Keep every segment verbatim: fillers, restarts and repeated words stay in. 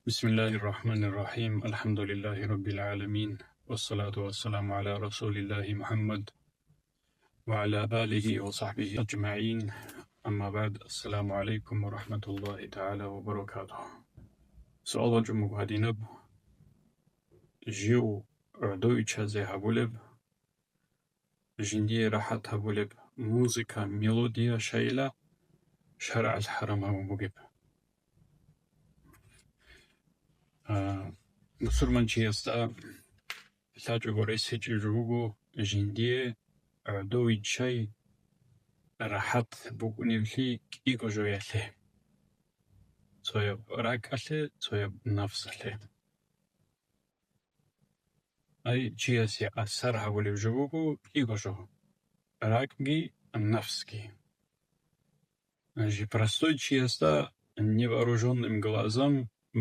بسم الله الرحمن الرحيم. الحمد لله رب العالمين. والصلاة والسلام على رسول الله محمد وعلى آله وصحبه أجمعين. أما بعد. السلام عليكم ورحمة الله تعالى وبركاته. Суал вачӀун буго гьадинаб: жив гӀодовичазе гьабулеб, жиндие рахӀат гьабулеб музыка, мелодия шайила шаргӀалъ хӀарам гьабун бугеб? А, бусурманчиясда лъачӀого рес гьечӀеб жо буго жиндие гӀодовичай рахӀат букӀунеблъи кӀиго жоялъе: цояб ракӀалъе, цояб нафсалъе. Ай, чиясе асар гьабулеб жо буго кӀиго жо: ракӀги, нафсги. Жи простой чиясда невооружённым глазом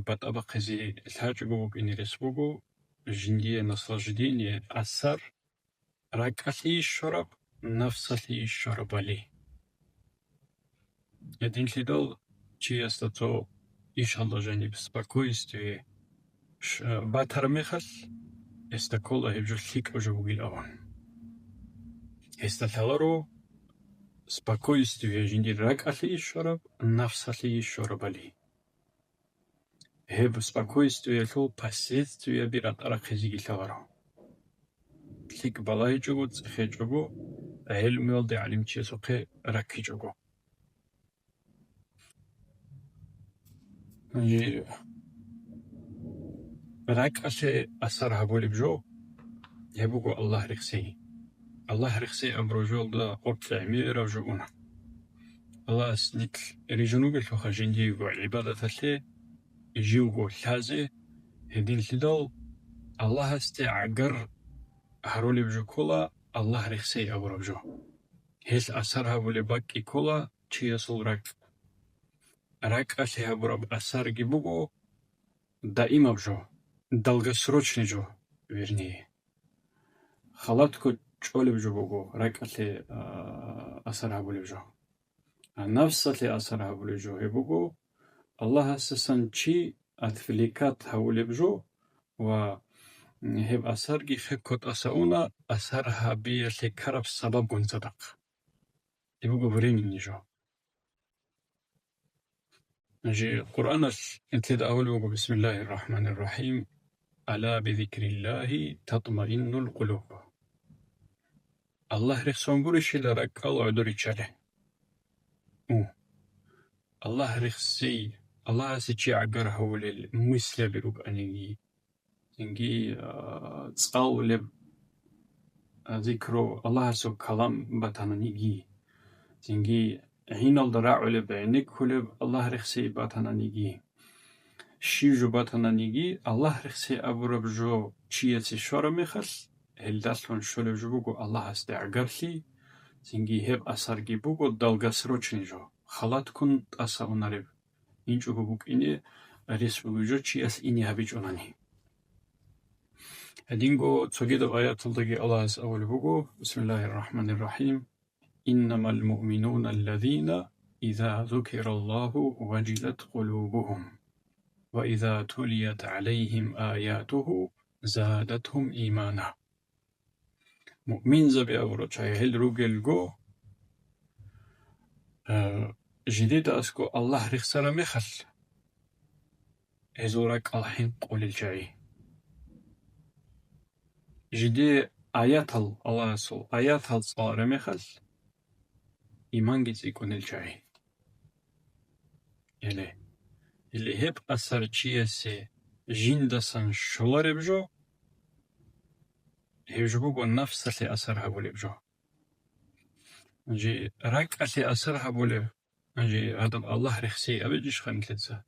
батӀа бахъизе лъачӀого букӀине рес буго жиндие наслаждение, асар, ракӀалъе ищараб, нафсалъе ищарабали. Гьединлъидал чиясда цо ишалда жаниб спокойствие ш-, батараб мехалъ, гьесда ккола гьеб жо лъикӀаб жо бугилан. Гьесда лъаларо спокойствие жиндир ракӀалъе ищараб, нафсалъе ищарабали. Гьеб спокойствиялъул последствияби ракӀа-рахъизеги лъаларо. ЛъикӀ балагьичӀого, цӀехечӀого, гӀелмуялде гӀалимчиясухъе раккичӀого. Гьанже ракӀалъе асар гьабулеб жо, гьеб буго Аллагь рехсей. Аллагь рехсей абураб жоялда къоркье гӀемераб жо уна. Аллагьас нилъ рижун вугелъулха жиндиего гӀибадаталъе, живго лъазе, гьединлъидал Аллагьасде гӀагар гьарулеб жо ккола Аллагь рехсей абураб жо. Гьелъ асар гьабулеб бакӀги ккола чиясул ракӀ. РакӀалъе гьабураб асарги буго даимаб жо, долгосрочный жо, вернее. Халатго чӀолеб жо буго ракӀалъе, а, асар гьабулеб жо. А нафсалъе асар гьабулеб жо гьеб буго, Аллагьасдасан чи отвлекать гьавулеб жо ва гьеб асарги хекко тӀаса уна асар гьабиялъе ккараб сабабгун цадахъ. Гьеб буго временный жо. Жи Къуръаналъ нилъеда абулеб буго: بسم الله الرحمن الرحيم. ألا بذكر الله تطمئن القلوب. Аллагь рехсон гурищила ракӀал гӀодориччале. У. Аллагь рехсей, Аллагьасе чи гӀагар гьавулел мыслаби рукӀаниги, цинги, а, цӀалулеб, а, зикру, Аллагьасул калам батананиги, цинги гьиналда рагӀулеб, гӀенеккулеб Аллагь рехсей батананиги, щиб жо батананиги, Аллагь рехсей абураб жо чиясе щвараб мехалъ, гьелдалъун щолеб жо буго Аллагьасде гӀагарлъи, цинги гьеб асарги буго долгосрочный жо, халатккун тӀаса унареб, инчӀого букӀине рес бугеб жо чияс ине гьабичӀунани. Гьединго цогидаб аяталдаги Аллагьас абулеб буго: بسم الله الرحمن الرحيم. إنما المؤمنون الذين إذا ذكر الله وجلت قلوبهم وإذا تليت عليهم آياته زادتهم إيمانا. Муъминзаби абурал чагӀи гьел ругелго, а, жидеда асго Аллагь рехсараб мехалъ, гьезул ракӀал хӀинкъулел чагӀи. Жиде аятал, Аллагьасул аятал цӀалараб мехалъ, иманги цӀикӀкӀунел чагӀи. Гьеле, гьеле гьеб асар чиясе жиндасан щолареб жо, гьеб жо буго нафсалъе асар гьабулеб жо. Жи ракӀалъе асар гьабулеб, жи гьадаб Аллагь рехсей абичӀищха нилъеца?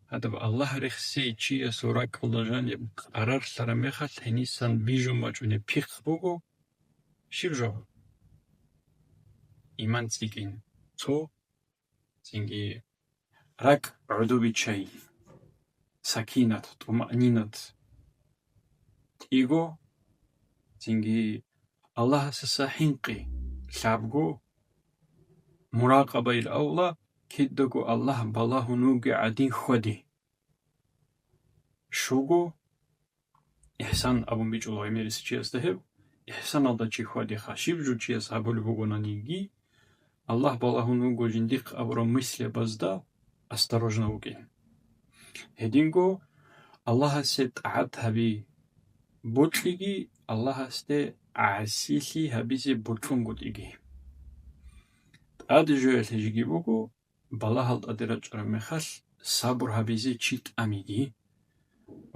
Гьадаб Аллагь рехсей чиясул ракӀалда жаниб къарарлъараб мехалъ гьенисан бижун бачӀунеб пихъ буго щиб жо? Иман цӀикӀкӀин. Цо цинги ракӀ гӀодобиччай, сакинат, тӀумаънинат кӀиго, цинги Аллагьасаса хӀинкъи, лъабго, муракъабаил авла, кидаго Аллагь балагьун вугев гӀадин хьвади. щуго, ихсан абун бичӀула гӀемерисев чиясда гьеб, ихсаналда чи хьвадиха, щиб жо чияс гьабулеб бугонаниги, Аллагь балагьун вуго жиндихъ абураб мыслябазда осторожно вукӀин. Гьединго Аллагьасе тӀагӀат гьаби, бокьиги Аллагьасде гӀасилъи гьабизе бокьунгутӀиги. ТӀаде жоялъе жеги буго, балагьал тӀаде рачӀараб мехалъ сабур гьабизе чи тӀамиги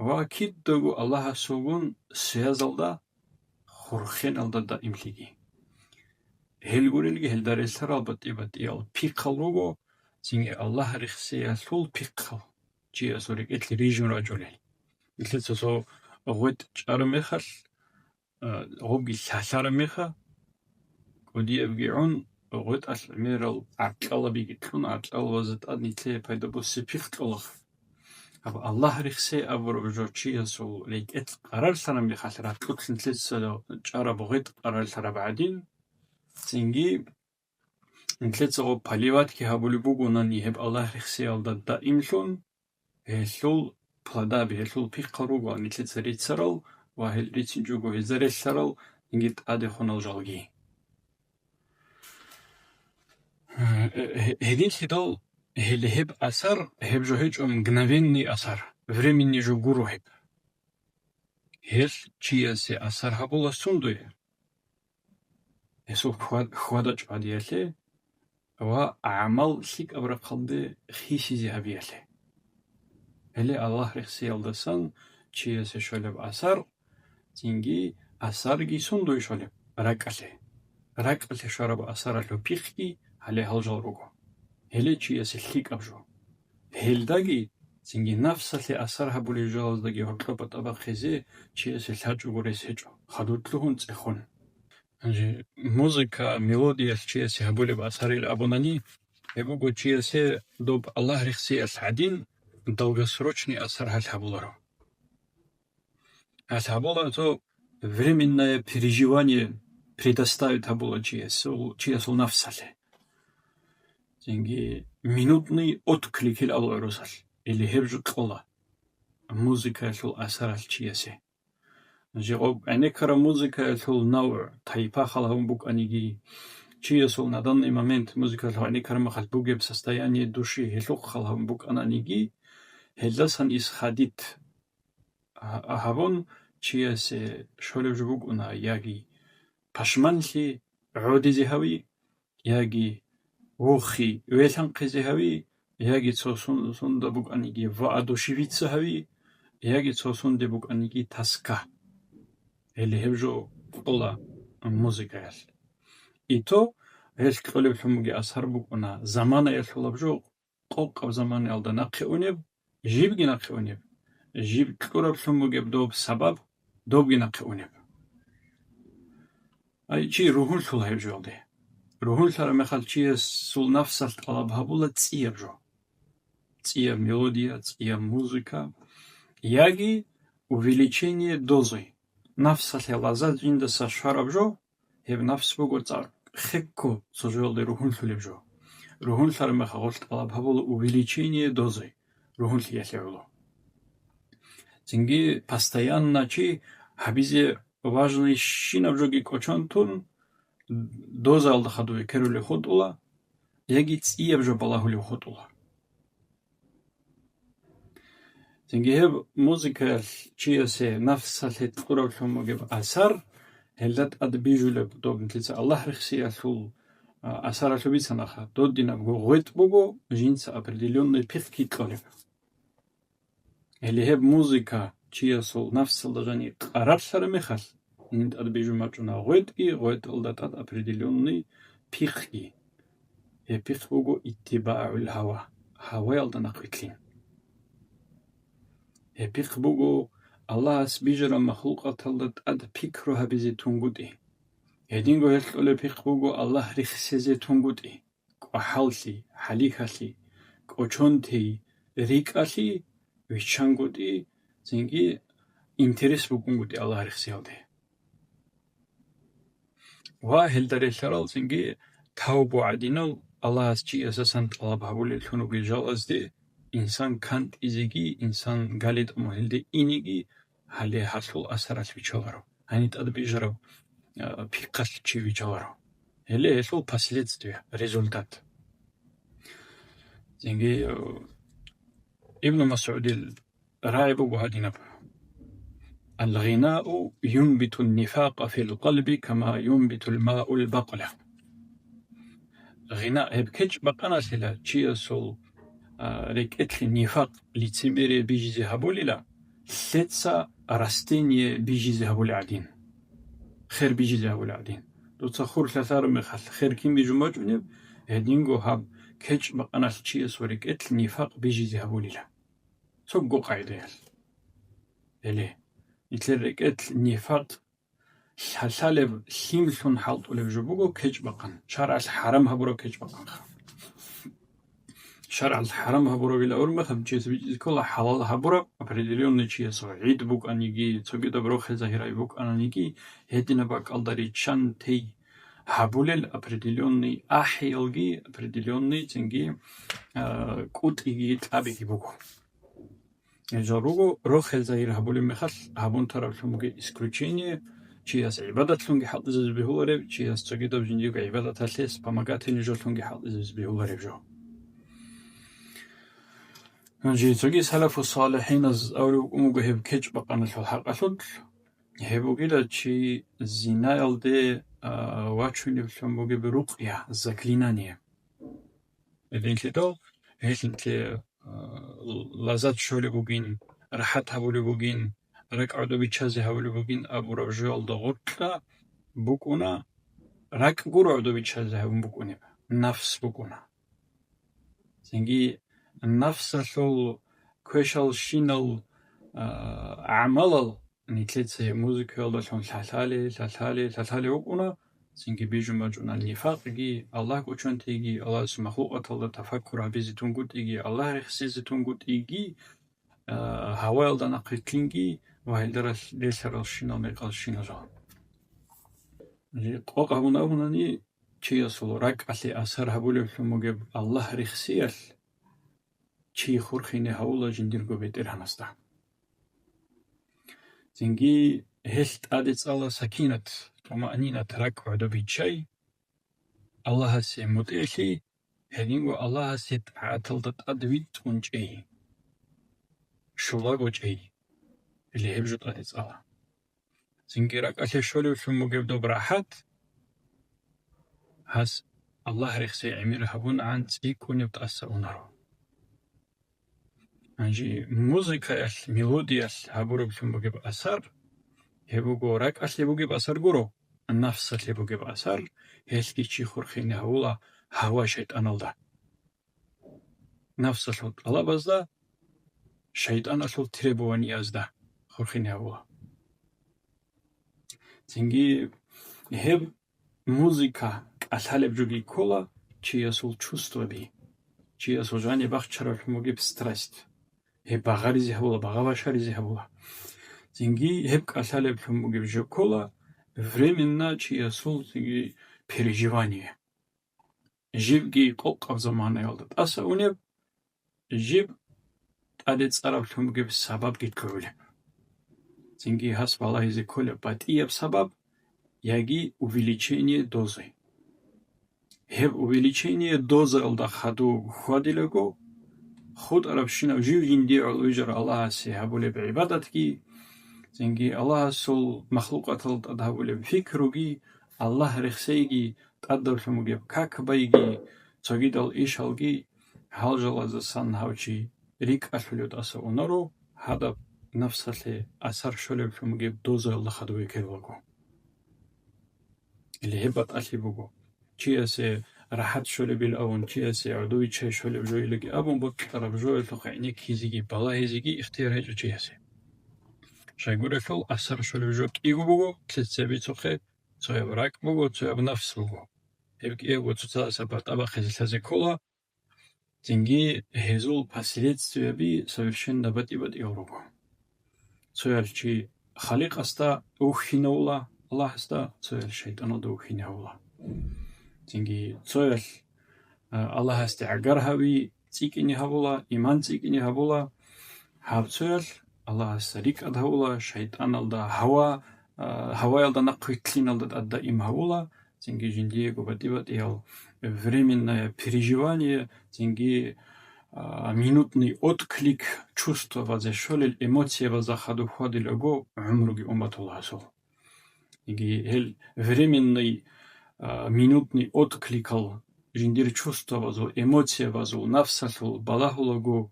ва кидаго Аллагьасулгун связалда, хурхеналда даимлъиги. Гьел гурелги гьелда релълъарал батӀи-батӀиял пихъал руго, цинги Аллагь рехсеялъул пихъал, чиясул рекӀелъе рижун рачӀулел. Нилъеца цо гъветӀ чӀараб мехалъ, а, гъобги лъалъараб меха, кӀудиябги гӀун, гъветӀалъ гӀемерал гӀаркьалабиги кьун, гӀаркьалабазда тӀад нилъее пайда босе пихъ кьола. Аб Аллагь рехсе абураб жо чиясул рекӀелъ къарарлъараб мехалъ, ракьулъ нилъеца чӀараб гъветӀ къарарлъараб гӀадин, цинги нилъеца гъоб поливатьги гьабулеб бугонани гьеб Аллагь рехсеялда даимлъун, гьелъул плодаби, гьелъул пихъал руго нилъеца рицарал ва гьел рицинчӀого гьезда релълъарал, инги тӀадехунал жалги. Гьединлъидал гьеле гьеб асар, гьеб жо гьечӀо мгновенный асар, временный жо гуро гьеб. Гьелъ чиясе асар гьабула сундуе? Гьесул хьва-, хьвада-чӀвадиялъе ва гӀамал лъикӀаб рахъалде хисизе гьабиялъе. Гьеле Аллагь рехсеялдасан чиясе щолеб асар, цинги асарги сундуе щолеб? РакӀалъе. РакӀалъе щвараб асаралъул пихъги гьале гьал жал руго. Гьеле чиясе лъикӀаб жо. Гьелдаги цинги нафсалъе асар гьабулел жалаздаги гьоркьоб батӀа бахъизе чиясе лъачӀого рес гьечӀо, хадур лъугьун цӀехун. Гьанже музыка, мелодиялъ чиясе гьабулеб асарил абунани, гьеб буго чиясе доб Аллагь рехсеялъ гӀадин долгосрочный асар гьалъ гьабуларо. Гьалъ гьабула цо временное переживание предоставить гьабула чиясул, чиясул нафсалъе. Цинги минутный откликил абула гӀурусалъ, или гьеб жо кьола музыкаялъул асаралъ чиясе. Жегъоб гӀенеккараб музыкаялъул навгӀ, тайпа хал гьабун букӀаниги, чиясул на данный момент музыкаялъул гӀенеккараб мехалъ бугеб состояние души гьелъухъ хал гьабун букӀананиги, гьелдасан исходить гьа-, гьабун, чиясе щолеб жо букӀуна яги пашманлъи гӀодизе гьави, яги вохи велъанхъизе гьави, яги цо сун-, сунда букӀаниги воодушевиться гьави, яги цо сунде букӀаниги тоска. Гьеле гьеб жо кьола музыкаялъ. И то гьелъ кьолеблъун бугеб асар букӀуна заманаялъулаб жо, къокъаб заманаялда нахъе унеб, жибги нахъе унеб, жиб кьураблъун бугеб доб сабаб, добги нахъе унеб. Ай, чи ругьунлъула гьеб жоялде. Ругьунлъараб мехалъ чиясул нафсалъ тӀалаб гьабула цӀияб жо. ЦӀияб мелодия, цӀияб музыка, яги увеличение дозы. Нафсалъе лаззат жиндаса щвараб жо, гьеб нафс буго цӀакъ хекко цо жоялде ругьунлъулеб жо. Ругьунлъараб мехалъ гъолъ тӀалаб гьабула увеличение дозы, ругьунлъиялъе гӀоло. Цинги постоянно чи гьабизе важный щинаб жоги кӀочон тун, дозаялда хадуб ккерулев хутӀула, яги цӀияб жо балагьулев хутӀула. Цинги гьеб музыкаялъ чиясе нафсалъе кьураблъун бугеб асар, гьелда тӀад бижулеб доб нилъеца Аллагь рехсиялъул, а, асаралъуб бицанаха, додинабго гъветӀ буго, жинца определённый пихъги кьолеб. Гьеле гьеб музыка чиясул нафсалда жани къарарлъараб мехалъ, гьаниб тӀад бижун бачӀуна гъветӀги, гъветӀалда тӀад определённый пихъги. Гьеб пихъ буго иттибагӀул гьава, гьаваялда нахъвилълъин. Гьеб пихъ буго Аллагьас бижараб махлукъаталда тӀад пикру гьабизе тунгутӀи. Гьединго гьелъ кьолеб пихъ буго Аллагь рехсезе тунгутӀи. КӀвахӀаллъи, хӀалихьалъи, кӀочон тей, рикӀкӀалъи виччангутӀи, цинги интерес букӀунгутӀи Аллагь рехсиялде. Ва гьелда релълъарал цинги тавбу гӀадинал Аллагьас чиясасан тӀалаб гьабулеллъун вугел жалазде инсан кантӀизеги, инсан галитӀа мухӀелде инеги, гьале гьалъул асаралъ вичаларо, гьаниб тӀад бижараб, а, пихъалъ чи вичаларо. Гьеле гьелъул последствия, результат. Цинги, э, Ибну МасгӀудил рагӀи буго гьадинаб: «Ал-гъинау юнбитун нифакъа фил къалби кама юнбитул маул бакъла». Гъина, гьеб кечӀ-бакъаналъила чиясул, а, рекӀелъе нифакъ, лицемерие бижизе гьабулила, лъеца растение бижизе гьабулеб гӀадин, хер бижизе гьабулеб гӀадин. Дуца хур лъалъараб мехалъ хер кин бижун бачӀунеб, гьединго гьаб кечӀ-бакъаналъ чиясул рекӀелъе нифакъ бижизе гьабулила. Цого къагӀидаялъ. Гьеле, нилъер рекӀелъ нифакъ лъалъалеб, лъимлъун хӀалтӀулеб жо буго кечӀ-бакъан, шаргӀалъ хӀарам гьабураб кечӀ-бакъанха. ШаргӀалъ хӀарам гьабурабила гӀурмах гьаб чияс бичӀчӀизе ккола хӀалал гьабураб, определённый чиясул гӀид букӀаниги, цогидаб рохел загьирай букӀананиги, гьединаб бакӀалда риччан тей гьабулел определённый ахӀиялги, определённый цинги, а, кӀутӀиги, тӀабиги буго. Гьел жал руго, рохел загьир гьабулеб мехалъ гьабун тараблъун бугеб исключение, чияс гӀибадатлъунги хӀалтӀизабизе бегьулареб, чияс цогидаб жиндирго гӀибадаталъе вспомогательный жолъунги хӀалтӀизабизе бегьулареб жо. Гьанже цоги салафу салихӀиназ абулеб букӀун буго гьеб кечӀ-бакъаналъул хӀакъалъулъ, гьеб бугила чи зинаялде, а, вачунеблъун бугеб рукъя, заклинание. Гьединлъидал гьелъинлъи, а, лаззат щолеб бугин, рахӀат гьабулеб бугин, ракӀ гӀодобиччазе гьабулеб бугин абураб жоялда гъоркьа букӀуна, ракӀ гуро гӀодобиччазе гьабун букӀунеб, нафс букӀуна. Цинги нафсалъул квешалщинал, а, гӀамалал нилъеца гьеб музыкаялдалъун лъалъали, лъалъали, лъалъали вукӀуна, цинги бижун бачӀуна нифакъги, Аллагь кӀочон тейги, Аллагьасул махлукъаталда тафаккур гьабизе тунгутӀиги, Аллагь рехсезе тунгутӀиги, а, гьаваялда нахъвилълъинги ва гьелда ралъ-, релълъаралщинал мекъалщинал жал. Къокъ гьабун абунани, чиясул ракӀалъе асар гьабулеблъун бугеб Аллагь рехсиялъ, чи хурхине гьавула жиндирго БетӀергьанасда. Цинги гьелъ тӀаде цӀала сакинат, тумаънинат, ракӀ гӀодобиччай, Аллагьасе мутӀигӀлъи, гьединго Аллагьасе тӀагӀаталда тӀад витӀун чӀей, щулаго чӀей, или гьеб жо тӀаде цӀала. Цинги ракӀалъе щолевлъун бугеб доб рахӀат, гьас Аллагь рехсей гӀемер гьабун гӀан цӀикӀкӀунеб тӀаса унаро. Гьанже музыкаялъ, мелодиялъ гьабураблъун бугеб асар, гьеб буго ракӀалъе бугеб асар гуро, нафсалъе бугеб асар, гьелъги чи хурхине гьавула гьава шайтӀаналда. Нафсалъул тӀалабазда, шайтӀаналъул требованиязда хурхине гьавула. Цинги гьеб музыка кӀалъалеб жоги ккола чиясул чувствоби, чиясул жаниб бахчараблъун бугеб страсть. Гьеб багъаризе гьабула, багъа башаризе гьабула. Цинги гьеб кӀалъалеблъун бугеб жо ккола временно чиясул цинги переживание. Жибги къокъаб заманаялда тӀаса унеб, жиб тӀаде цӀараблъун бугеб сабабги кколеб. Цинги гьас балагьизе кколеб батӀияб сабаб, яги увеличение дозы. Гьеб увеличение дозаялда хадув хьвадилаго, хутӀарабщинав жив жиндие гӀоло вижарав Аллагьасе гьабулеб гӀибадатги, цинги Аллагьасул махлукъаталда тӀад гьабулеб фикруги, Аллагь рехсейги, тӀадавлъун бугеб как байги, цогидал ишалги, гьал жалазасан гьав чи рикӀкӀалъулев тӀаса унаро, гьадаб нафсалъе асар щолеблъун бугеб дозаялда хадув векерлаго. Или гьеб батӀалъи буго. Чиясе рахӀат щолебил авун, чиясе гӀодовиччай щолеб жойилаги абун, бокьараб жоялъухъ гӀенеккизеги балагьизеги ихтияр гьечӀо чиясе. Щайгурелъул асар щолеб жо кӀиго буго, лъица бицухъе, цояб ракӀ буго, цояб нафс буго. Гьеб кӀиябго цоцазда батӀа бахъизе лъазе ккола, цинги гьезул последствияби совершенно батӀи-батӀиял руго. Цоял чи Халикъасда ухьинавула, Аллагьасда, цоял шайтӀаналда ухьинавула. Цинги цоял, а, Аллагьасде гӀагар гьави, цӀикӀкӀине гьабула, иман цӀикӀкӀине гьабула. Гьаб цоялъ Аллагьасда рикӀкӀад гьавула, шайтӀаналда, гьава, а, гьаваялда нахъвилълъиналда тӀад даим гьавула, цинги жиндиего батӀи-батӀиял временное переживание, цинги, а, минутный отклик чувствабазе щолел, эмоциябазда хадуб хьвадилаго гӀумруги ун батула гьасул. Яги гьел временный, а, минутный откликал жиндир чувствабазул, эмоциябазул, нафсалъул балагьулаго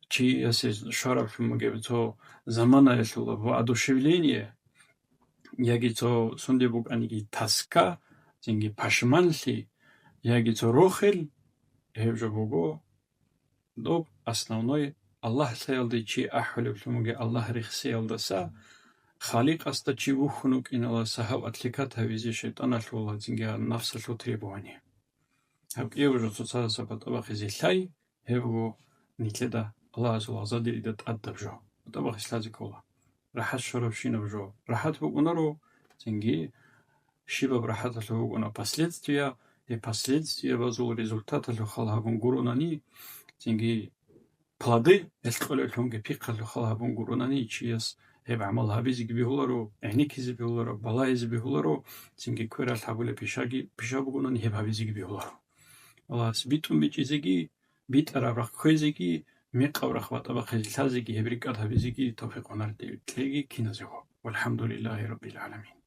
чиясе щвараблъун бугеб цо заманаялъул воодушевление, яги цо сунде букӀаниги тоска, цинги пашманлъи, яги цо рохел, гьеб жо буго доб основной Аллагьлъиялде чи ахӀулеблъун бугеб Аллагь рехсеялдаса, Халикъасда чи вухьун вукӀиналдаса гьав отвлекать гьавизе шайтӀаналъул ва цинги нафсалъул требование. Гьаб кӀиябго жо цоцазда батӀа бахъизе лъай, гьеб буго нилъеда Аллагьасул гъазаб дирида тӀадаб жо. БатӀа бахъизе лъазе ккола. РахӀат щварабщинаб жо рахӀат букӀунаро, цинги щибаб рахӀаталъув вукӀуна последствия, гьеб последствиябазул результаталъухъ хал гьабун гуронани, цинги плоды гьелъ кьолеблъунги пихъалъухъ хал гьабун гуронани, чияс гьеб гӀамал гьабизеги бегьуларо, гӀенеккизе бегьуларо, балагьизе бегьуларо, цинги квералъ гьабулеб пишаги, пиша бугонани гьеб гьабизеги бегьуларо. Аллагьас битӀун бичӀчӀизеги, битӀараб рахъ кквезеги, мекъаб рахъ батӀа бахъизе лъазеги, гьеб рикӀкӀад гьабизеги тавфикъ гьунар кьеги киназего. Валхамдулиллагьи раббил гӀаламин.